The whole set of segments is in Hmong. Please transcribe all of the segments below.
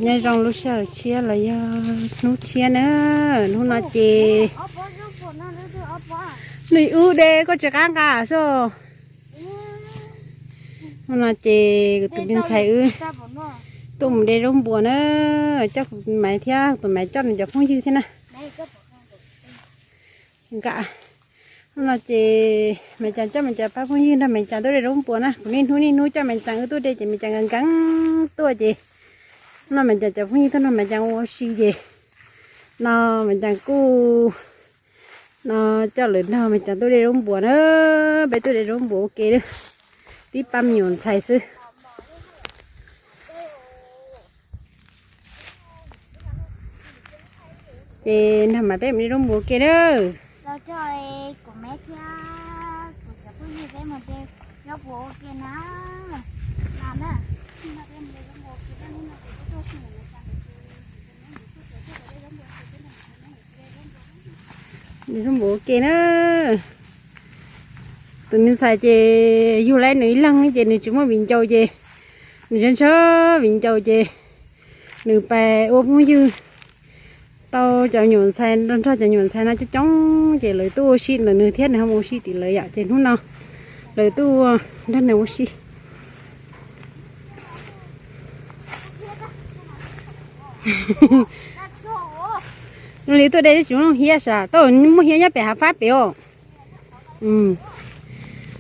Nyob zoo lub sij hawm tshiab los yog hnub tshiab na. Hnub no ces nws ub de koj tsis qab nqa xwb. Hnub no ces kuv tus me ntxhais wb tuaj mus de zaub npua na, coj kuv maiv thiab kuv tus maiv coj nws cov phooj ywg thiab na. Nqa, hnub no ces Maiv Cas coj Maiv Cas pab phooj ywg nrog Maiv Cas tuaj de zaub npua na. Kuv niaj hnub niaj hnub coj Maiv Cas wb tuaj de ces Maiv Cas nkees nkees tuaj ces hnub no Maiv Cas cov phooj ywg tuaj nrog Maiv Cas ua si ces no Maiv Cas kuj no coj lawv nrog Maiv Cas tuaj de zaub npua na. Peb tuaj de zaub npua ua ke na, tib pab me nyuam ntxhais xwb. Ces nrog mas peb mus de zaub npua ua ke na. De zaub npua ua ke na. Tus me ntxhais ces yug laib nws ib leeg ces nws tsis muaj viv ncaus ces nws ntshaw ntshaw viv ncaus ces nws pais ua phooj ywg tau cov nyuam ntxhais, nrog cov nyuam ntxhais no coob coob ces lawv tuaj ua si ntawm nws thiab nws ho mus ua si tim lawv yom, ces hnub no lawv tuaj nrog nws ua si. Zoo li tuaj de tsis muaj hiab sas, tuaj muaj hiab nyob pem hav fab pem os.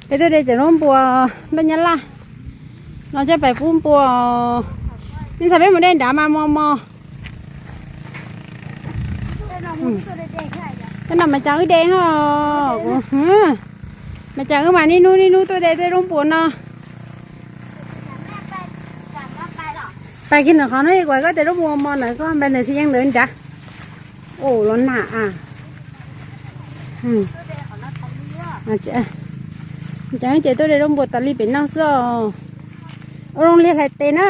Peb tuaj de cov zaub npua nroj nyab laj no coj pais pub npua. Me ntxhais peb mus de nrad mas mos mos. Tej no Maiv Cas wb de ho. Maiv Cas wb mas niaj hnub niaj hnub tuaj de tej zaub npua no. Pais kiag ntawm qhov no kuv koj tej zaub npua mos ntawd, koj pais ntawm Xi Yeeb ntawd nrad. Ua los nag a. Maiv Cas ces tuaj de zaub npua tas li pem no xwb os. Ua zoo li hlais tes na.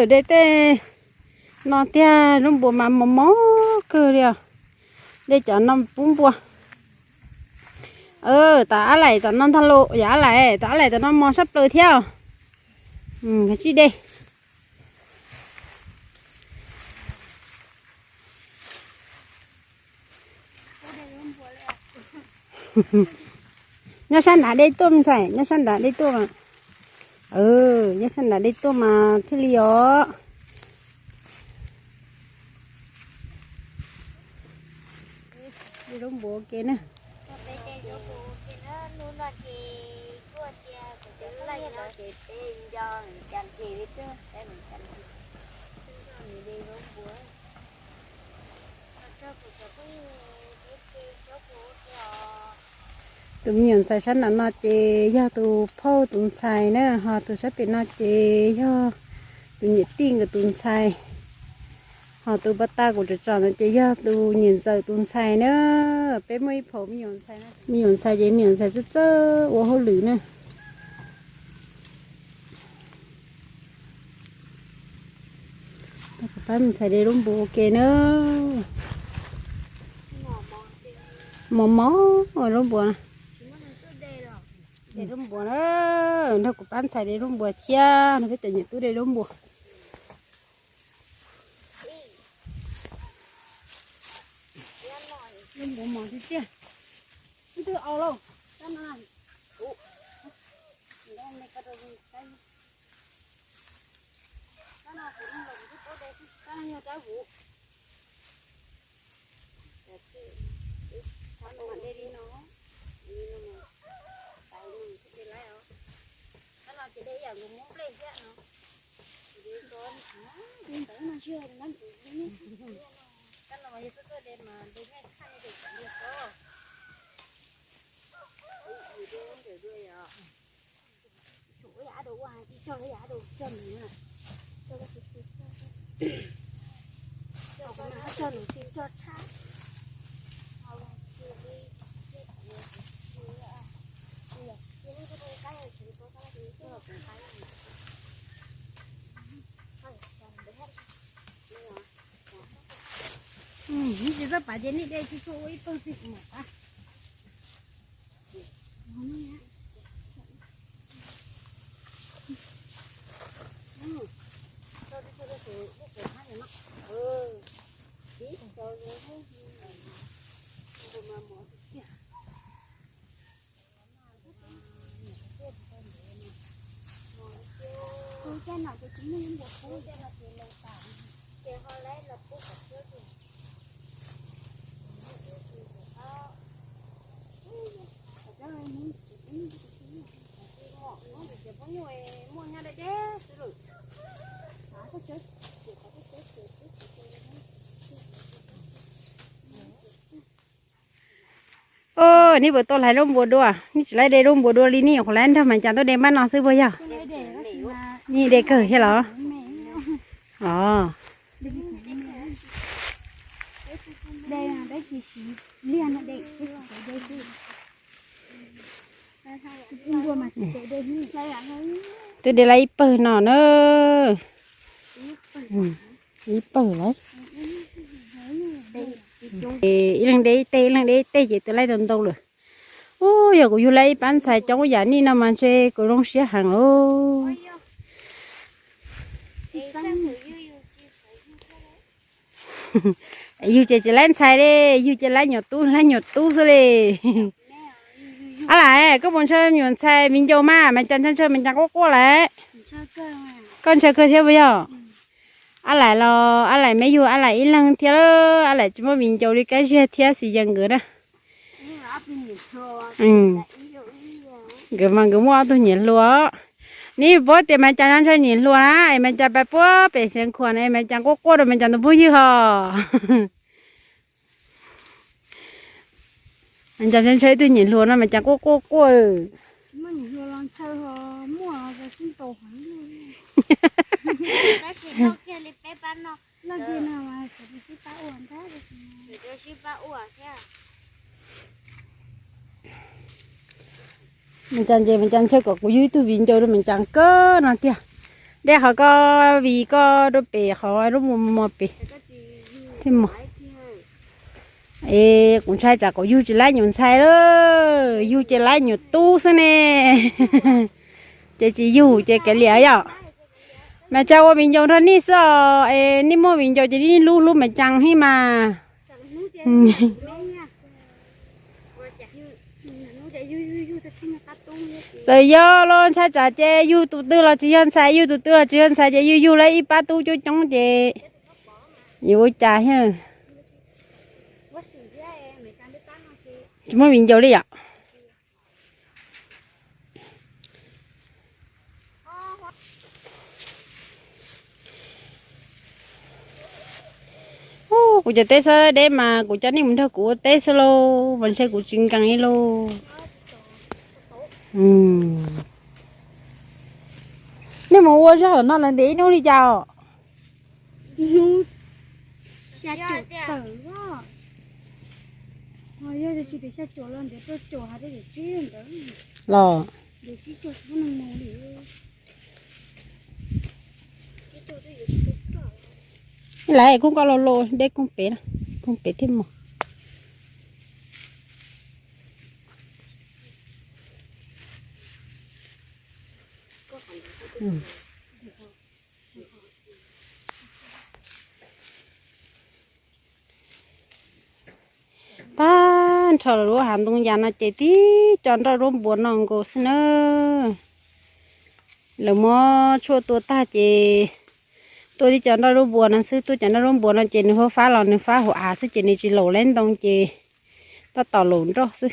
De tej no tiag, zaub npua mas mos mos kawg li os. De cov no pub npua. Tom ab laim tom no ntag los yog ab laim, tom ab laim tom no mos sab plaws thiab. Kav tsij de. Nyob sab nrad de tuaj me ntxhais, nyob sab nrad de tuaj mas. Nyob sab nrad de tuaj mas thiaj li os. De zaub npua ua ke na. Tus me nyuam ntxhais sab nram no ces yog tus phauj tus ntxhais na, ho tus sab pem no ces yog tus niam tij nkawd tus ntxhais, ho tus pas tas kuv tsom tsom no ces yog tus niam ntxawm tus ntxhais na. Peb muaj ib phaum me nyuam ntxhais, me nyuam ntxhais ces me nyuam ntxhais txawj txawj ua hauj lwm na. Kuv pab me ntxhais de zaub npua ua ke na. Mos mos zaub npua. De zaub npua na, nrog kuv pab ntxhais de zaub npua thiab, nrog peb cov niam tub de zaub npua. Zaub npua mos tiag tiag. Ntws aus lauj, kab no. Kab no kuv los kuv twb paub de, kab no yog rab vuv. Kab no de li no, de li no, de li os. Kab no ces de ib yam nkaus muab nplej thiab no. Kab no mas yog tuaj tuaj de mas de nej tshaj li tus txiv ntiag ko. Suav yam dau ua tsis cog, yam dau cog nws na. Cog nws tsis cog tshaj. Tsis txawj pav ces nej de tsis tshua ua ib tug txij kuv mam pav. Neb puas tau hlais lub npua dua? Neb tsis laib de lub npua dua li neb nyuam qhuav laib nrog Maiv Cas tuaj de npab no xwb puas yog? Neb de kawg thiab los? Os. Twb de laib ib pawg no na. Ib pawg lawm. Ib leeg de ib teg, ib leeg de ib teg ces twb laib tau ntau lawm. Ub, yog kuv yug laib ib pab ntxhais coob yam nej no mas ntshe kuv zoo siab heev lauj. Yug ces tsis laib ntxhais li, yug ces laib nyuam tub, laib nyuam tub xwb li. Ab Laim, koj puas ntshaw nyuam ntxhais viv ncaus mas? Maiv Cas ntshaw ntshaw, Maiv Cas quaj quaj lawm. Koj ntshaw kawg thiab puas yog? Ab Laim los Ab Laim me yug Ab Laim ib leeg thiab, Ab Laim tsis muaj viv ncaus li Kab Ziag thiab Xis Yees nkawd na. Nkawd mas nkawd muaj ob tug niam hluas. Neb puas paub tias Maiv Cas ntshaw niam hluas na, es Maiv Cas pais puag pem Xeev Khuam na, es Maiv Cas quaj quaj rau Maiv Cas tus phooj ywg hos. Maiv Cas ntshaw ib tug niam hluas no, Maiv Cas quaj quaj quaj. Maiv Cas ces Maiv Cas ntshaw kom kuv yug ib tug viv ncaus rau Maiv Cas kawg no tiag. Dej qhov koj vim koj rau pem qhov lub mos mos pem thiaj mos. Es kuv ntshai tsam kuv yug tsis laib nyuam ntxhais lawm, yug ces laib nyuam tub xwb ne. Ces tsis yug ces kav liam yom. Maiv Cas ua viv ncaus nrog nej xwb os, es nej muaj viv ncaus ces nej hlub hlub Maiv Cas heev mas. Txawm yog los ntshai tsam ces yug tus twg los tsis yog ntxhais, yug tus twg los tsis yog ntxhais ces yug yug laib ib pab tub coob coob ces yuav ua cas thiab. Tsis muaj viv ncaus li yom. Ub, kuv cov teb xwb deb mas kuv coj nej mus nrog kuv ua teb xwb lauj, mas ntshe kuv tsis nkees li lauj. Nej mus ua zog lawm no lawv ntiav ib hnub li cas os? Los lawv kuj koj lo lo deb kooj pem, kooj pem thiaj mos. Tag nrho lub hav ntoo yas no ces tib co nroj duab npuas no nkaus xwb na. Lawv muab tshuaj tua tag ces tuaj tib co nroj duab npuas no xwb, tuaj cov nroj duab npuas no ces nws huab fab los nws fab hauv av xwb ces nws tsis laum laib ntoo ces tab tom laum nroj xwb.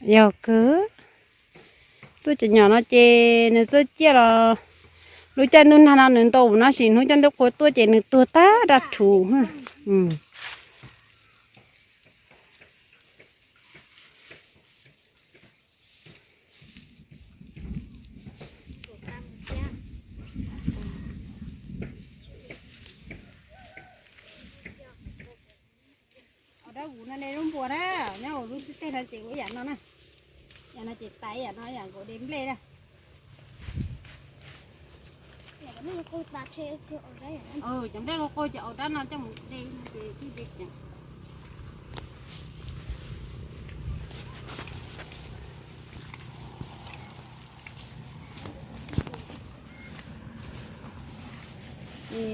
Yog kawg, tuaj cov nyom no ces nws txawj ciaj los lub caij ntuj nag no nws ntau no, sim hnub caij ntuj qhua tuaj ces nws tuag tag daj rhuv. Dab vus no de lub npuas na, nyob hauv lub xib teg no ces ua yam no na. Yam no ces tais, yam no yam nkaus de nplej na. Cov nplej qau qau ces au dab no coj mus de ces twb de ceev. Ces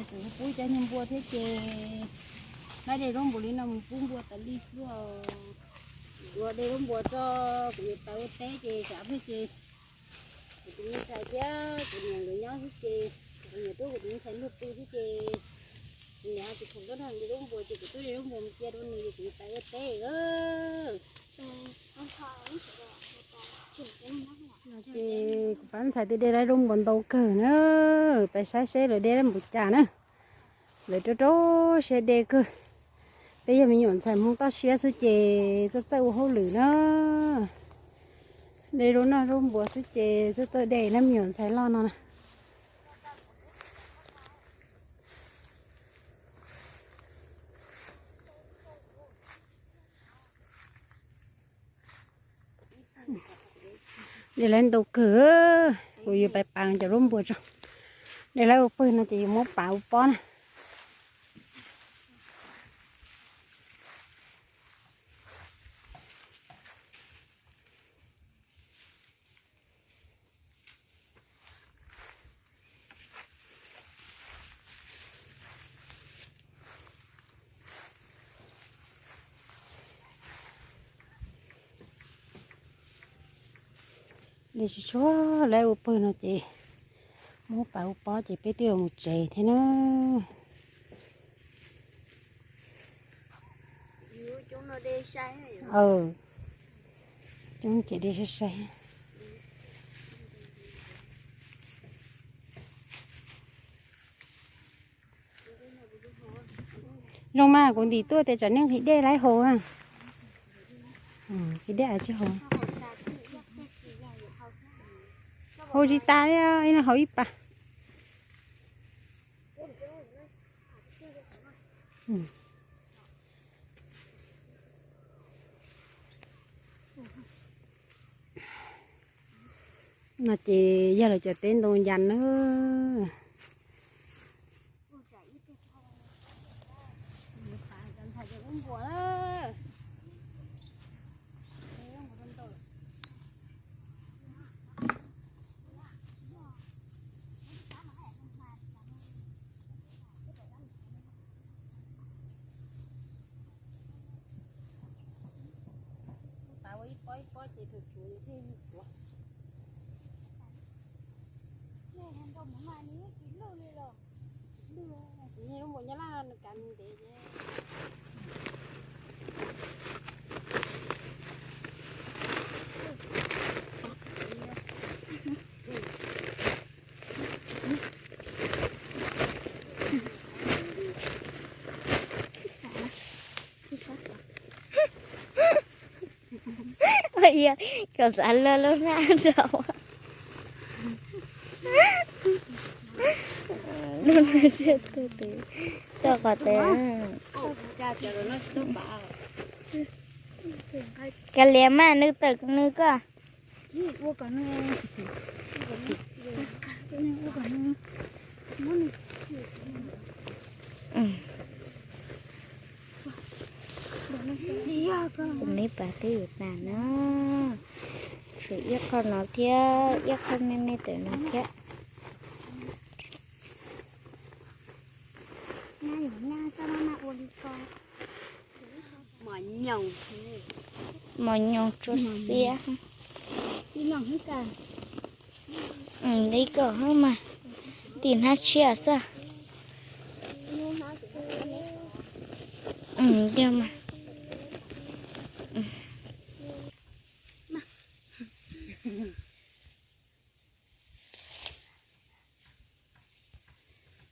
kuv pub cov niag npua thiab ces laib de zaub npua li no mus pub npua tas li xwb. Kuv de zaub npua tso, kuv yuav pais ua teb ces tsam pheej ces kuv tus me ntxhais thiab kuv niam nkawd nyob xwb ces kuv niam tuaj kuv tus me ntxhais luag pw xwb ces kuv niam tsis khoom tuaj nrog de zaub npua ces kuv tuaj de zaub npua mus cia rau nws ces kuv yuav pais ua teb. Ces kuv pab ntxhais twb de laib zaub npua ntau kawg na, pais saib seb lawv de laib npaum cas na. Lawv rau rau siab de kawg. Peb yog me nyuam ntxhais Hmoob toj siab xwb ces txawj txawj ua hauj lwm na. De zaub noj zaub npua xwb ces txawj txawj de na me nyuam ntxhais loj no na. De laib ntau kawg, kuv yuav pais pav cov zaub npua tso. De laib ua pawg no ces yuav muab pav ua pob na. De tsis tshua laib ua pawg no ces muab pav ua pob ces peb twb yuav mus tsev thiab na. Coob ces de sai sai. Zoo mas kuv ntim tuaj tias tsam nej nqhis dej laib haus. Nqhis dej tsis haus. Haus tsis tas li, ib no haus ib pas. No ces yog lawv cov teb ntoo yas na. Pav ua ib pob ib pob ces tus tshuav thiaj li tshuav. Kuv niag lub npua nyab laj nws kav ntev. Ua yog kom xav luag lub hnab rau lub hnab siab tuag tes toj qhov tes. Kav liam mas nws tawm nws koj. Kuv me pas twb yuav tas no, tshuav ib qho no thiab ib qho me me ntawm no thiab. Mos nyoos tsuas xiab. Li kom hab mas, tim hnab tshiab xwb. Yog mas.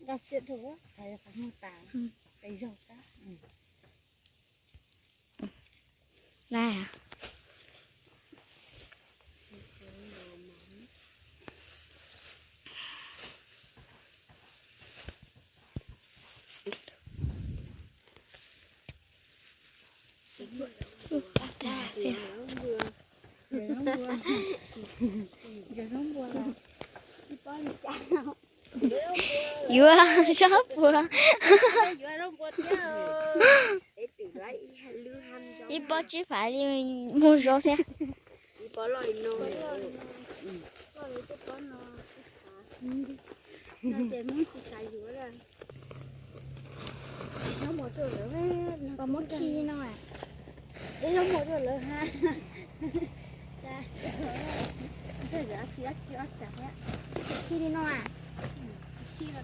Nqa siab dhau, qhov qhov muag tas, qe zog kab. Laj. Yuav zaub puas. Ib pob tsib phav li muag zaub thiab. Muab khi li no, dej zaub muag rau lawv ha. Khi li no, khi no,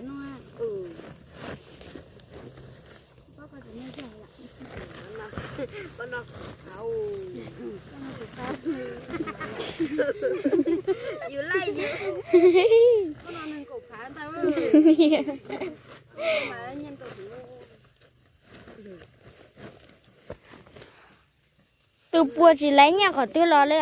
no. Yus laij yus, koj no nees nkaum phav ntau. Tus puas tsis laiv nyiaj qhov twg los li.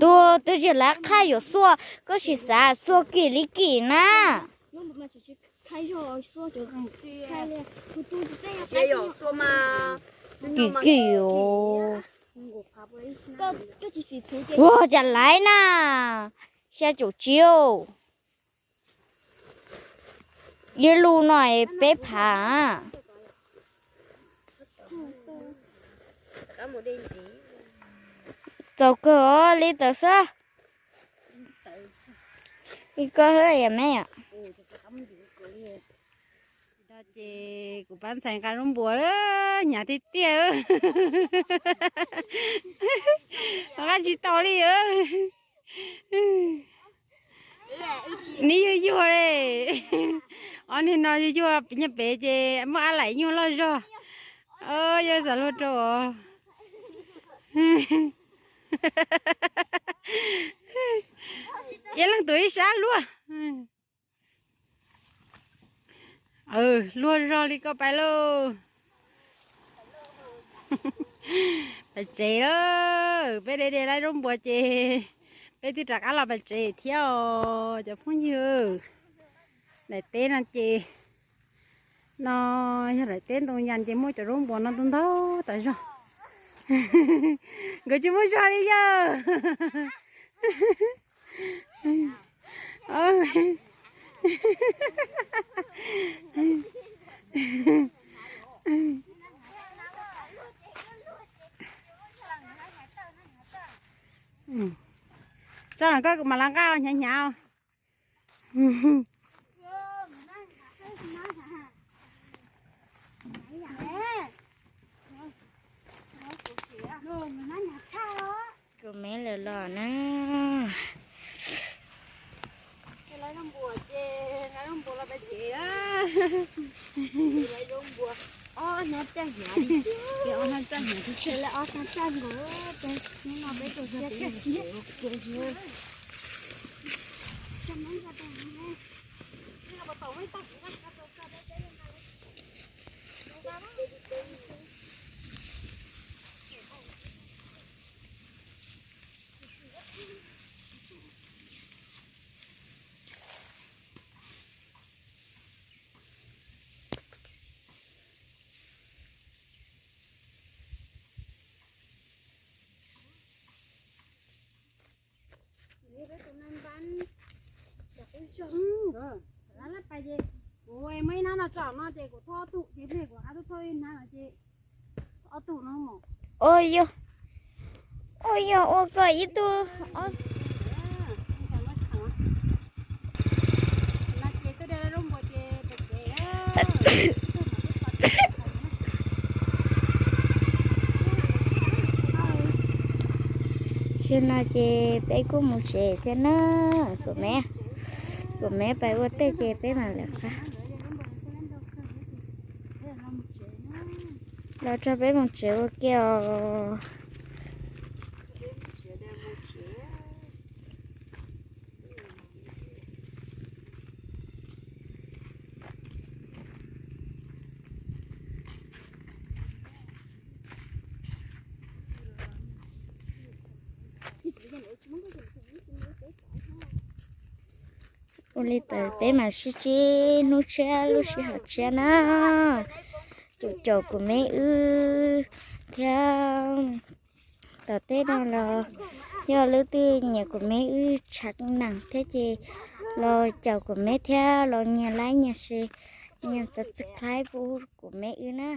Tus twb tsis laiv qhaj yuav xuaj, koj sim xav xuaj kim li kim na. Kim kim os. Ua cas laiv na, xya caum tsib. Ib lub no peb phav. Txaus kawg os, li tawm xwb. Koj yog me. Ces kuv pab ntxhais nqa zaub npuas, hnyav tiag tiag, nqa tsis tau li. Neb yuag yuag li. Ob niag no yuag yuag nyob pem ces muaj ab laim nyuag loj zog. Yog xav luag rau os. Ib leej tus ib sab luaj. Luag zog li koj pais lauj. Pais tsev lawm, peb de de lawv zaub npuas ces peb twb rov qab los pais tsev thiab os cov phooj ywg. Daim teb no ces, no yog daim teb ntoo yas ces muaj cov zaub npuas no ntau ntau tas zog. Nkawd tsis muaj zog li yawg. Tso koj kuv mam los nqa hnyav hnyav. Kuv me lawm los na. Kuv muaj ib hnab no tso no ces kuv thauj ob tug ces pliag kuv rov qab tuaj thauj ib hnab no ces ob tug no. Ua yog, ua yog ua kom ib tug. Tam sim no ces peb kuj mus tsev thiab na. Kuv me, kuv me pais ua teb ces peb mam lawm qab. Los tso peb mus tsev ua ke os. Ua li ntawd peb mam sib ntsib hnub tshiab lub sij hawm tshiab na. caum kuv me wb thiab. Tom teb no los yog leej twg nyiam kuv me wb tshav naam thiab ces los caum kuv me thiab los nias like nias share nias subscribe pub kuv me wb na.